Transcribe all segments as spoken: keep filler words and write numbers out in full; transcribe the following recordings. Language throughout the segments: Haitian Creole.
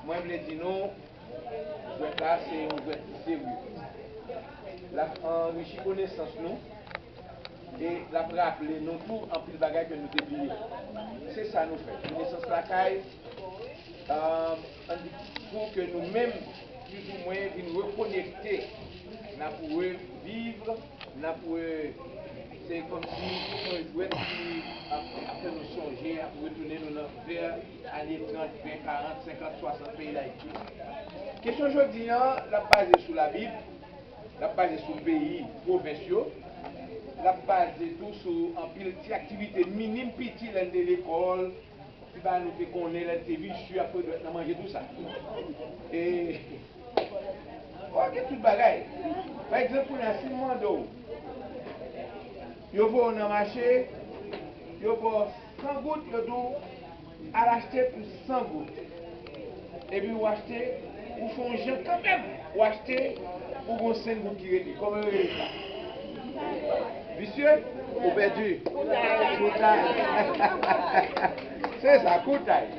Mwen vle di nou, jwèt la se yon jwèt ki serye. L ap anrichi konesans nou e l ap raple nou tou anpil bagay ke nou te bliye. Se sa nou fè. Konesans lakay, euh, pou ke nou menm, plizoumwen, vin rekonekte, n ap reviv, n ap re-, se kòmsi yon jwèt ki ap, ap fè nou sonje, ap retounen nou nan vè ane trant, ven, karant, senkant, swasant peyi Dayiti. Kesyon jodi a, l ap baze sou Labib, l ap baze sou peyi, pwovens yo, l ap baze tou sou anpil ti aktivite minim piti lè n te lekòl, ki ba nou te konnen lè n te visye ap fè dwèt nan manje tou sa. E, w ap gen tout bagay. Pa egzanp, kounye a, si m mande w, yo voye w nan mache, yo ba w san goud, yo di w, al achte pou san goud. Epi ou achte, ou fè yon jan kanmenm, ou achte, ou gon senk goud ki rete. Kòman yo rele sa? Visye? Ou pèdi? Koutay. Se sa, koutay.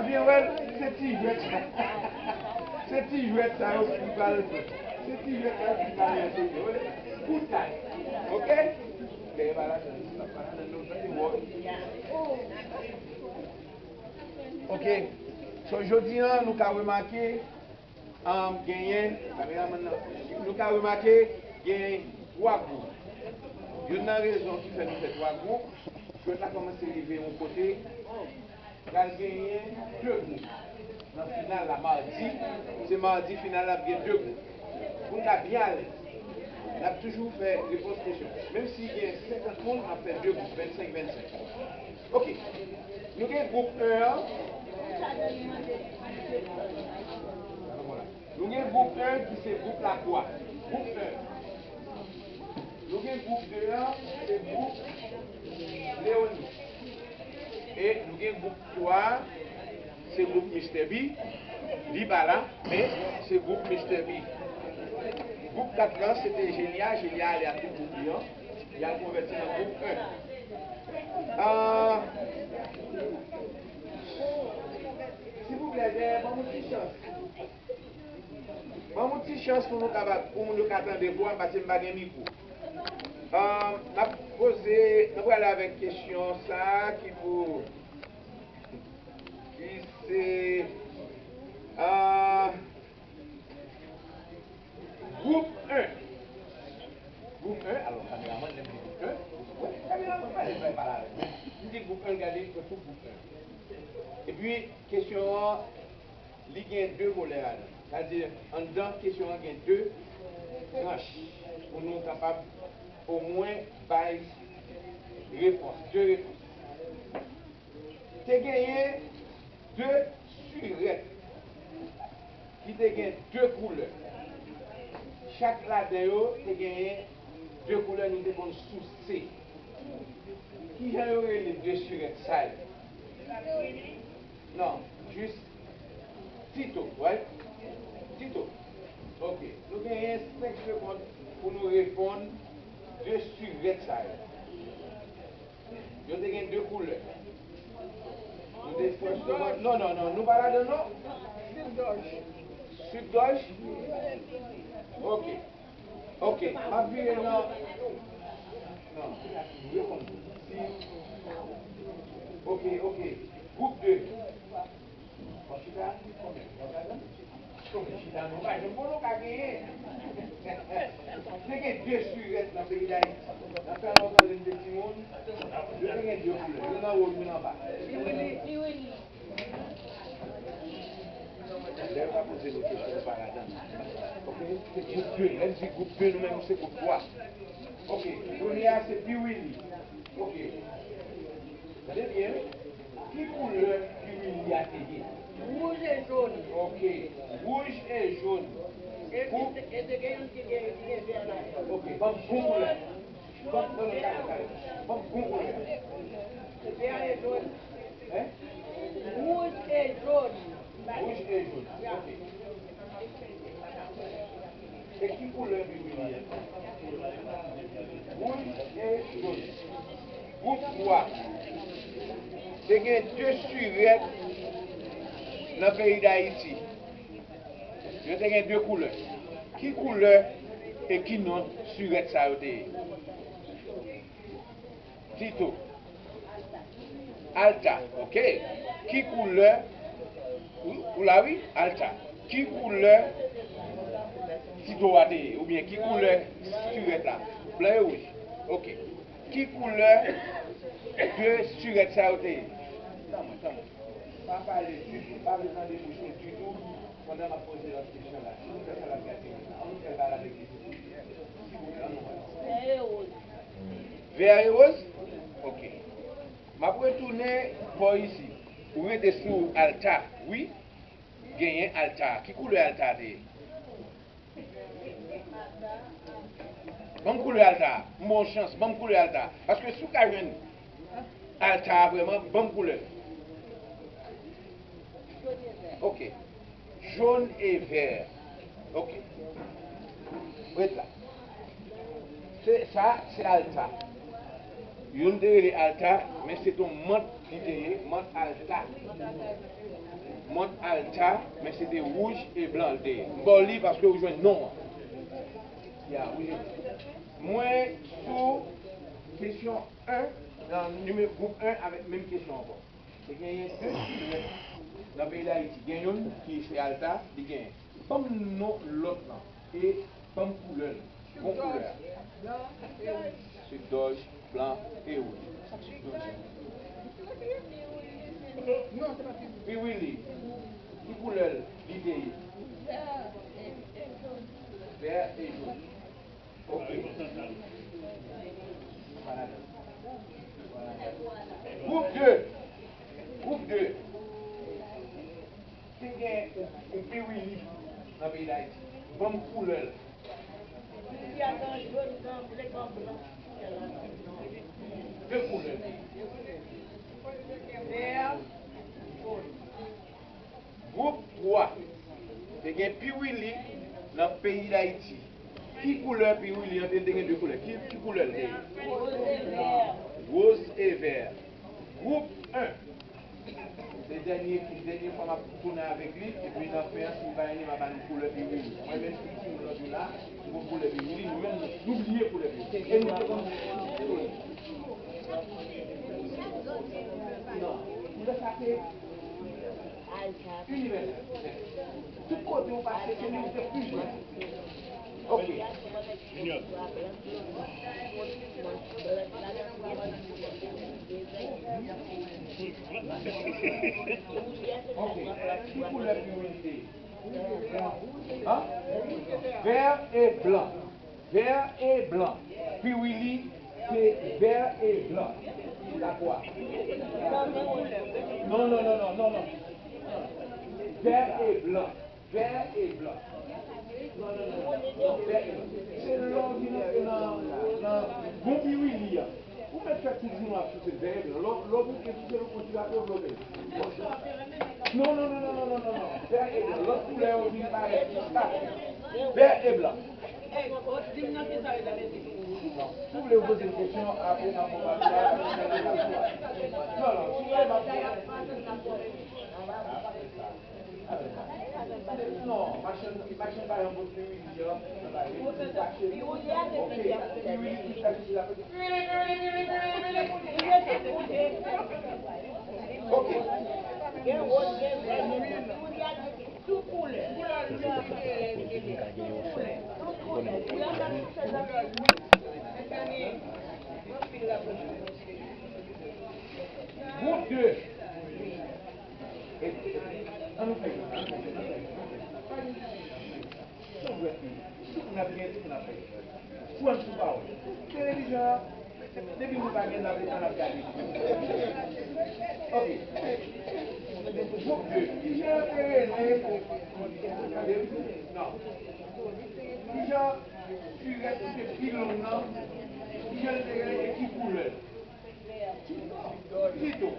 Ebyen, wè, se ti jwèt sa. Se ti jwèt sa yo ki pral, se ti jwèt sa yo ki pral monte yo. Koutay. Oke? Dèyè pa la, sa pa la, nan nou, sa se wòl. Ok. So, jodi a, nou ka remake, um, genyen, kameramann nan, nou ka remake genyen twa gwoup. Youn nan rezon ki fè nou fè twa gwoup, jwèt la kòmanse rive yon kote, pral genyen de gwoup. Nan final la, madi, se madi final la, ap gen de gwoup. Pou n ka byen alèz, n ap toujou fè repons kesyon. Menm si gen senkant moun, n ap fè de gwoup, vennsenk, vennsenk. Ok. Nou gen gwoup en an. Nou gen gwoup en ki se gwoup Lakwa. Gwoup en. Nou gen gwoup de an, se gwoup Leoni. E nou gen gwoup twa a, se gwoup Mistè B. Li pa la, men se gwoup Mistè B. Gwoup kat lan, se te Jelia. Jelia ale ak tout gwoup li an. Li al konvèti nan gwoup en. Ah, silvouplè, ban m yon ti chans. Ban m yon ti chans pou nou kapab, pou moun yo ka tande vwa m, paske m pa gen mikwo. Ah, n ap poze, n ap prale avèk kesyon sa a ki pou, ki se, ah, gwoup en. Gwoup en, alò, kameramann, lè m di gwoup en, wè, kameramann, pale, pale, pale avè m. M di gwoup en, gade, fè tout gwoup en. Epi, kesyon an, li gen de volè ladan. Sètadi, anndan kesyon an gen de tranch pou nou kapab omwen bay repons, de repons. Te genyen de sirèt ki te gen de koulè. Chak ladan yo te genyen de koulè, nou te konn souse. Kijan yo rele de sirèt sa yo? Non, jis Tito, right? Tito. Ok. Nou genyen senk segonn pou nou reponn de sirèt sa yo. Yo te gen de koulè. Nou te fè segonn. Non, non, non, nou pa ladan, non. Sud-gorge. Sud-gorge? Ok. Ok, m ap vire nan. Non, nou reponn. Si. Ok, ok. Gwoup de. Bon, chita, bon, chita, nou pa janm konnen w ka genyen. Te gen de sirèt nan peyi Dayiti. Nan tan yo tande n te timoun, yo te gen de koulè. Youn anwo, youn anba. Lè yo ka poze nou kesyon, nou pa ladan. Ok? Se gwoup de. Lè m di gwoup de, nou menm, se gwoup twa. Ok. Premye a, se Piwili. Ok. Tande byen, wi. Ki koulè Piwili a te gen? Wouj e jòn. Ok. Wouj e jòn. E, e, e te gen youn ki gen, ki gen vè ladan. Ok. Ban m bon koulè. Ban m, non, non, kale, kale. Ban m bon koulè. Vè e jòn. Hein? Wouj e jòn. Wouj e jòn. Ok. E ki koulè Piwili a? Wouj e jòn. Gwoup twa. Te gen de sirèt Nan peyi Dayiti, yo te gen de koulè. Ki koulè e ki non sirèt sa yo te ye? Tito. Alta, ok. Ki koulè? Ou, ou la, wi? Alta. Ki koulè Tito a te ye? Oubyen ki koulè sirèt la? Blan e wouj. Ok. Ki koulè de sirèt sa yo te ye? Tann mwen, tann mwen. Pa pale ditou, pa vle tande bouch mwen ditou pandan m ap poze lòt kesyon la. Silvouplè, sa l ap gade mwen la. Ann fè l pale avèk li, silvouplè. Silvouplè, ann wè. Vè e woz? Ok. M ap retounen bò isi. Ou rete sou alta, wi. Genyen alta. Ki koulè alta te ye? Ban m koulè alta a. M ba w chans, ban m koulè alta a. Paske si w ka jwenn alta a vrèman, ban m koulè l. Ok. Jòn e vè. Ok. Ret la. Se, sa, se alta. Youn te rele alta, men se t on mant li te ye, mant alta. Mant alta, men se te wouj e blan li te ye. M ba w li paske ou jwenn non an. Ya, ou jwenn. Mwen sou kesyon en, nan nime-, gwoup en avèk menm kesyon ankò. Te genyen de sirèt nan peyi Dayiti. Gen youn ki se alta, li genyen. Ban m non lòt lan. E ban m koulè l. Bon koulè a. Se dòj, blan e wouj. Piwili. Ki koulè l, li te ye? Vè e jòn. Ok. Gwoup de. Gwoup de. Te gen yon, yon piwili nan peyi Dayiti. Ban m koulè l. De koulè. Vè, jòn. Gwoup twa. Te gen piwili nan peyi Dayiti. Ki koulè piwili an te, te gen de koulè? Ki, ki koulè l te ye? Woz e vè. Gwoup en. Se dènye, dènye fwa m ap tounen avèk li, epi nan fen an, si m pa renmen, m a ba nou koulè piwili. Mwen menm, si timoun lòt yo la, m gon koulè piwili, nou menm, nou bliye koulè piwili. E nou te konn. Non. Koulè sa se inivèsèl. Tout kote ou pase, se li ou te pi jwenn. Ok. Ok. Ki koulè piwili te ye? An? Vè e blan. Vè e blan. Piwili se vè e blan. Dakò. Non, non, non, non, non, non. Vè e blan. Vè e blan. Non, non, non, non, non, vè e blan. Se lè w vin antre nan, nan bon piwili a. Ou mèt fè ti zouman ap souse vè e blan. Lè w, lè w bouke souse l, ou konn ti rape w bloke. Non, non, non, non, non, non, non, non. Vè e blan. Lòt koulè yo vin parèt. Vè e blan. Si w vle w poze kesyon, apre n ap pran pati la. Non, non, si w vle, m ap Non, machann, machann pa yon bon piwili an. Piwili a te fè. Ok. Piwili ki sa ki la. Ok. Tout koulè. Gwoup de. Ann nou fè. Son dwèt nou. Tout moun ap gen, tout moun ap fè. Pran sou pawòl. Televizyon an, depi nou pa gen, n ap, n ap gade. Ok. Gwoup de. Kijan te rele? Tande? Non. Kijan sirèt ki te pi long nan? Kijan l te rele e ki koulè? Tito.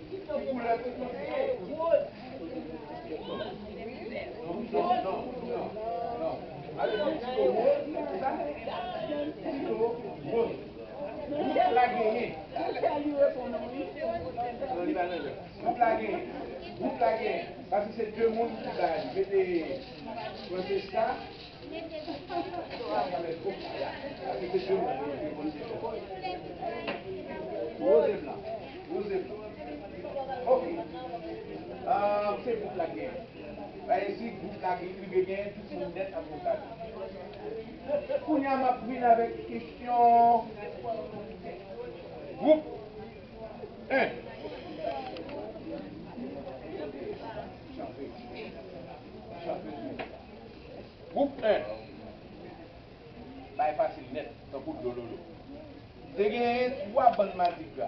Ki koulè Tito te ye? Non, non, non, non. Ale di Tito woz, se sa? Tito woz. Gwoup la genyen. Non, li pa La gen, gwoup la gen, paske se de moun ki bay, mete Fransesa, paske se de moun ki reponn se bon. Woze blan, woze blan. Ok. Ah, se gwoup la gen. Paske si gwoup la gen, li gen tout moun nèt ap vokal. Kounye a, m ap vin avèk kesyon gwoup en. Gwoup en. Bay fasil nèt, tankou dlo lolo. Te gen twa bann madigra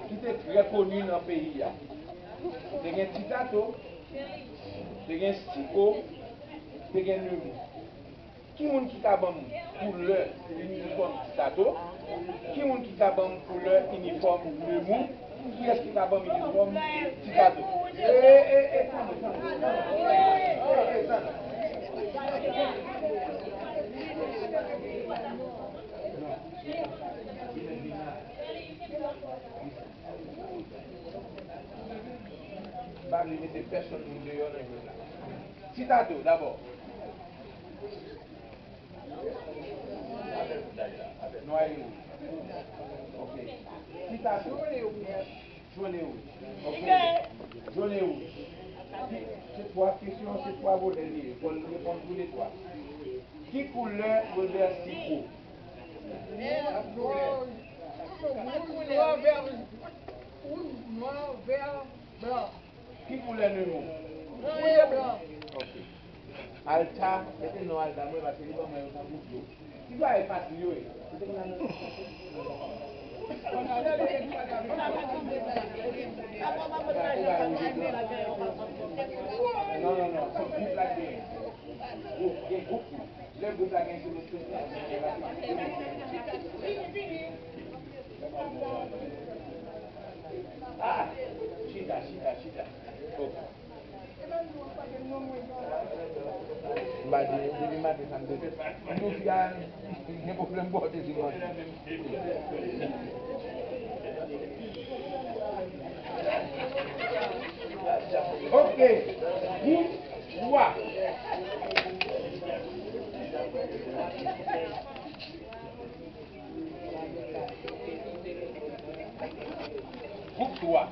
ki te trè koni nan peyi a. Te gen Ti Tato, te gen Siko, te gen Nemou. Ki moun ki ka ban m koulè inifòm Ti Tato? Ki moun ki ka ban m koulè inifòm Nemou? Kiyès ki ka ban m inifòm Ti Tato? E, e, e, tann, tann, tann. E, e, tann. M pa vle mete pèsonn moun deyò nan jwèt la. Ti Tato, dabò. Nwa e wouj. Ok. Ti Tato. Jòn e wouj. Ok. Jòn e wouj. Ki, se twa kesyon, se twa volè li ye. Fò l reponn toulètwa. Ki koulè Robert Siko? Nwa, wouj, nwa, vè, wouj, nwa, vè, blan. Ki koulè Nemou? Blan e blan. Ok. Alta, mete non Alta mwen paske li ban mwen yon tankou dlo. Ti bagay fasil yo ye. Non, non, non, se gwoup la ki gen. Gwoup, gen gwoup tou. Lè gwoup la gen sou mesye. Ah! Chita, chita, chita. Oh. M pa di, depi maten sa m te fè. M di w fi a gen pwoblèm bò te di mwen. Ok. Gwoup twa. Gwoup twa.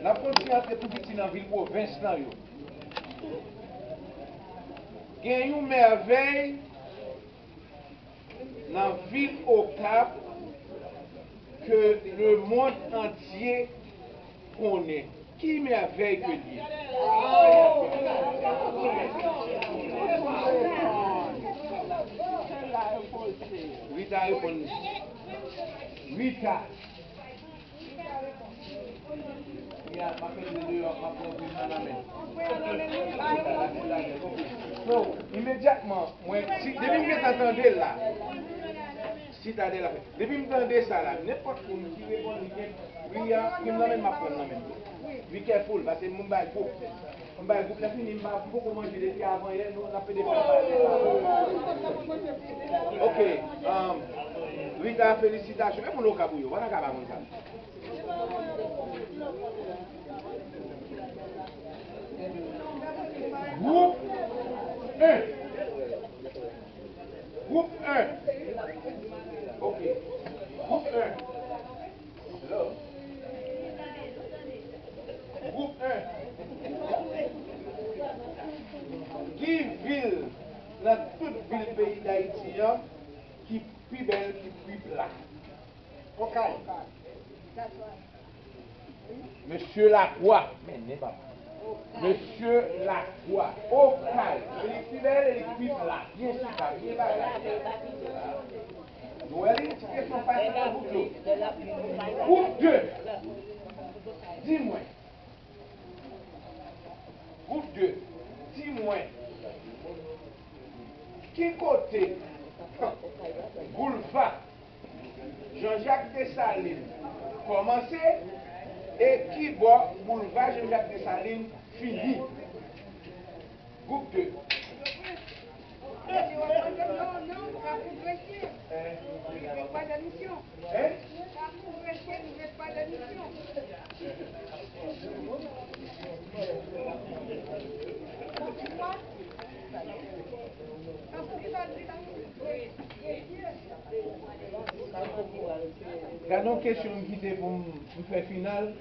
N ap kontinye antre tou piti nan vil pwovens lan yo. Gen yon mèvèy nan vil Okap ke lemonn antye konnen. Ki mèvèy ke l ye? Rita reponn li. Rita. Kounye a, m ap mete l deyò, m ap pran grenn nan nan men l. So, imedyatman, mwen, si, depi m gentan tande l la, Sitadèl ap fè. Depi m tande sa la, nenpòt moun ki reponn li gen pri a, pri m nan men m, m ap pran l nan men l. Be careful, paske m bay gwoup. M bay gwoup la fini, m pa, m poko manje depi avan yè, nou, n ap pede fè pale. Ok, um, Rita, felisitasyon. E moun Okap ou yo, w pa ta ka pa moun sa. Gwoup en. Gwoup en. Ok. Gwoup en. Hello? Gwoup en. Ki vil nan tout vil peyi Dayiti an ki pi bèl, ki pi pla? Okay. Mesye Lakwa, mennen papa. Mesye Lakwa, Okay. E li pi bèl, e li pi pla. Byen chita, byen bagay. Nou wè li, ti kesyon fasil pou gwoup yo. Gwoup de, di mwen. Gwoup de, di mwen. Ki kote boulva Jean-Jacques Dessalines kòmanse e ki bò boulva Jean-Jacques Dessalines fini? Gwoup de. Hein? Gade yon kesyon m kite pou m, m fè final.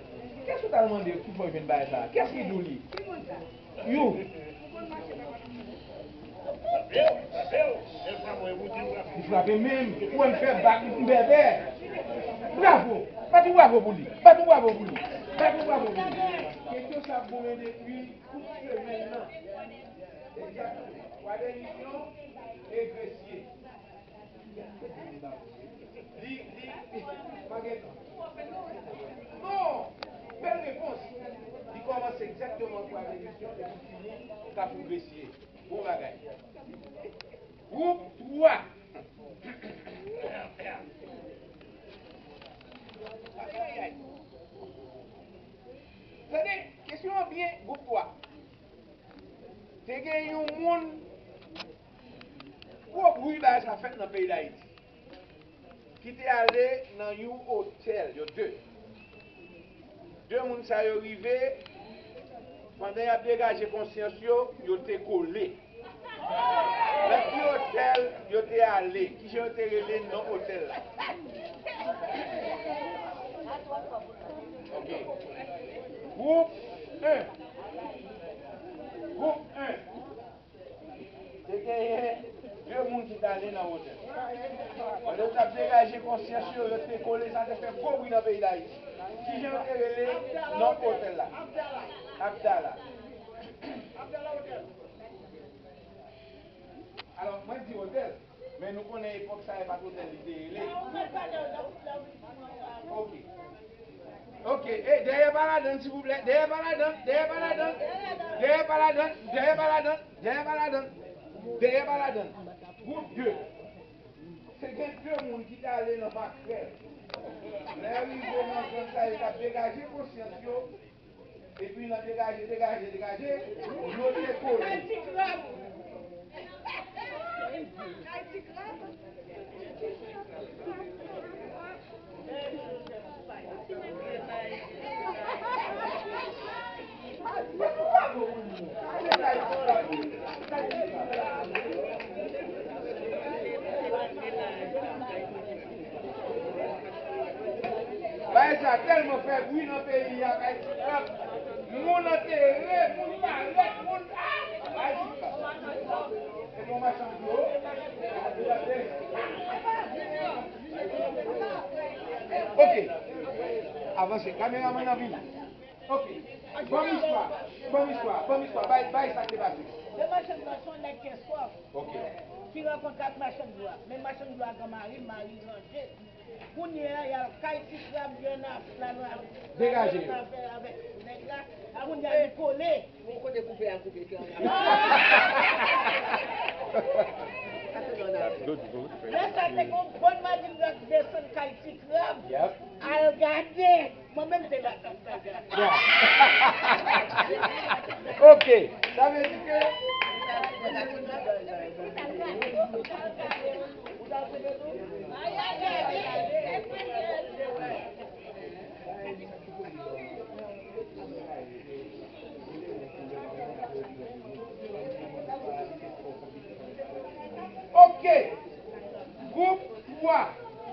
Kiyès ou t al mande ki fè w jwenn bagay sa a? Kiyès ki di w li? You. Li frape menm. Ou wè m fè bak, m bèbè. Bravo. Bat yon bravo pou li. Bat yon bravo pou li. Bat yon bravo pou li. Kesyon sa ap goumen depi tout semèn nan. Egzakteman. Kwadèmisyon e Gresye. Li, li, li, pa gen tan. Non! Bèl repons! Li kòmanse egzakteman Kwadèmisyon epi fini Kafou Gresye. Bon bagay. Gwoup twa. Ayayay. Tande, kesyon an byen, gwoup twa. Te gen yon moun, gwo bri bagay sa fèt nan peyi Dayiti, ki te ale nan yon otèl, yo de. De moun sa yo rive, pandan y ap degaje konsyans yo, yo te kole. Nan ki otèl yo te ale? Kijan yo te rele non otèl la? Ok. Gwoup en. Gwoup en. Te genyen de moun ki t ale nan otèl. Pandan yo t ap degaje konsyans yo, yo te kole, sa te fè gwo bri nan peyi Dayiti. Kijan yo te rele non otèl la? Abdala. Alò, mwen di otèl, men nou konnen epòk sa e pa t otèl li te rele. Ok. Ok, e dèyè pa ladann, silvouplè. Dèyè pa ladann, dèyè pa ladann. Dèyè pa ladann, dèyè pa ladann, dèyè pa ladann. Dèyè pa ladann. Gwoup de. Se gen de moun ki t ale nan makrèl. Lè yo rive nan zòn sa, yo t ap degaje konsyans yo. Epi nan degaje, degaje, degaje, yo te kole. Bagay sa tèlman fè bri nan peyi a, kay ti krab. Moun antere, moun parèt, moun, ah! Bagay ti krab. E bon machann dlo. Ok. Avanse. Kameramann nan vini. Ok. Ban m istwa. Ban m istwa. Ban m istwa. Bay, bay sa k te pase. Yon machann dlo se yon nèg ki gen swaf. Ok. Ki rankontre ak machann dlo a. Men machann dlo a gen mari, mari ranje. Kounye a, y al kay ti krab, y al nan, nan, nan, degaje yo. Nan afè avèk nèg la. A kounye a, li kole. Bon, kote koupe a koupe, kè an. Lè sa te gon bann madimzèl k desann kay ti krab. Yep. Al gade. Mwen menm te la, t ap gade. Bon. Ok. Sa vle di ke Ok. Gwoup twa.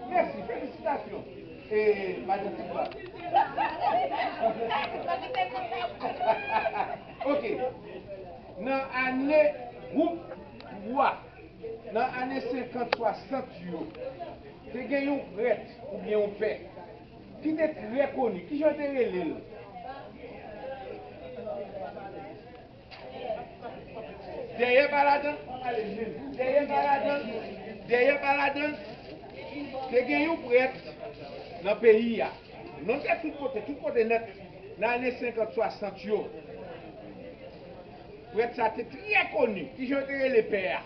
Mèsi. Felisitasyon. E, madanm Tigwa. Ok. Nan ane gwoup twa, nan ane senkant, swasant yo, te gen yon prèt oubyen yon pè ki te trè koni. Kijan yo te rele l? Dèyè pa ladann. Dèyè pa ladann. Dèyè pa ladann. Te gen yon prèt nan peyi a. Non, te tout kote, tout kote nèt. Nan ane senkant, swasant yo. Prèt sa te trè koni. Kijan yo te rele pè a?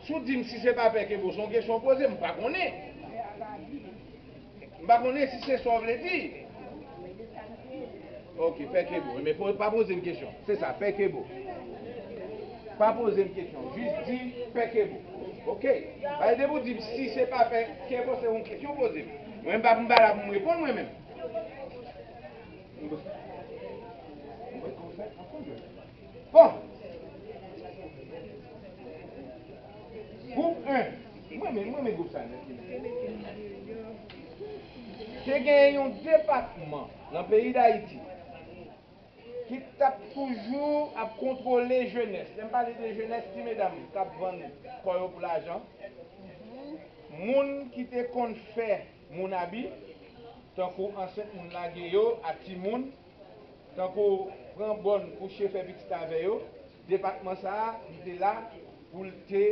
Si w di m si se pa pè Kebo, se yon kesyon w poze m, m pa konnen. M pa konnen si se sa w vle di. Ok, pè Kebo. Men po-, pa poze m kesyon. Se sa, pè Kebo. Pa poze m kesyon. Jis di pè Kebo. Ok? Paske depi w di m si se pa pè Kebo, se yon kesyon w poze m. Mwen, m pa, m pa la pou m reponn mwen menm. Bon. Gwoup en. Mwen renmen, mwen renmen gwoup sa nèt. Te gen yon depatman nan peyi Dayiti ki t ap toujou ap kontwole jenès. Lè m pale de jenès, ti medam k ap vann kò yo pou lajan, moun ki te konn fè moun abi, tankou ansent moun lage yo ak timoun, tankou pran bòn, kouche, fè pitit avè yo, depatman sa a, li te la pou l te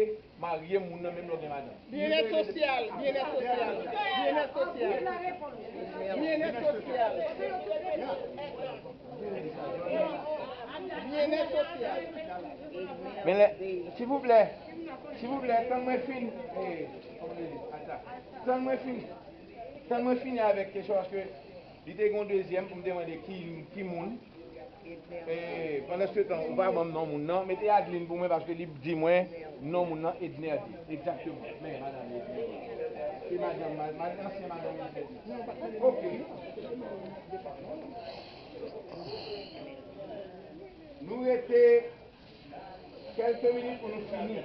marye moun nan menm lè w gen madanm. Byennèt sosyal, byennèt sosyal, byennèt sosyal, byennèt sosyal, byennèt sosyal. Men lè, silvouplè, silvouplè, tann mwen fin, eh, kòman yo di, ata, tann mwen fin, tann mwen fini avèk kesyon, paske li te gen yon dezyèm pou m te mande ki, ki moun. E, pandan se tan, ou pa ban m non moun nan. Mete Adeline pou mwen, paske li di mwen non moun nan, Edner di. Egzakteman. Men, madanm Edner. Se madanm, ma-, ma-, ansyen madanm Edner di. Ok. Nou rete kèlke minit pou nou fini.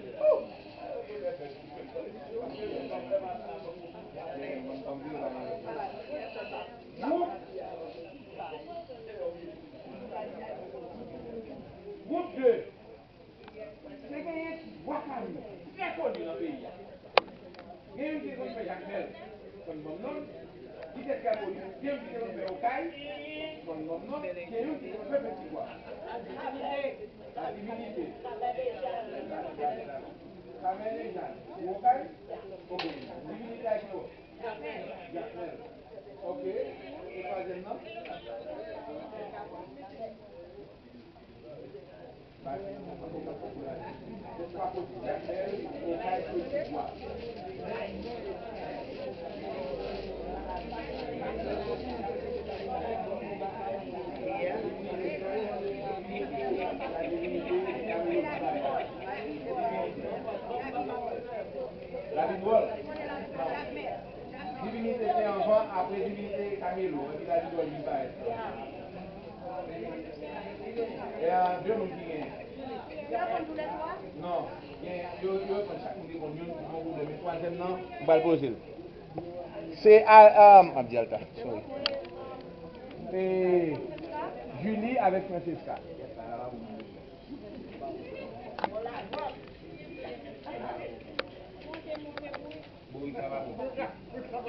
Gwoup, gwoup de. Te genyen twa fanmi trè koni nan peyi a. Gen youn ki te konn fè jakmèl, konn ban m non l, li te trè koni. Gen youn ki te konn fè okay, konn ban m non l, gen youn ki te konn fè peti bwa. La divinite. Kamèl e Jan. Ou okay? Ok. Divinite a ki bò? Jakmèl. Ok. E twazyèm nan? Lavi dwòl. Divinite te anvan, apre divinite Kamelo, epi lavi dwòl vin parèt. E a de moun ki genyen. Non, gen, yo, yo reponn, chak moun reponn youn, gon pwoblèm. Men twazyèm nan, m pral poze l. Se a, a, m ap di Alta, sorry. E Julie avèk Francesca.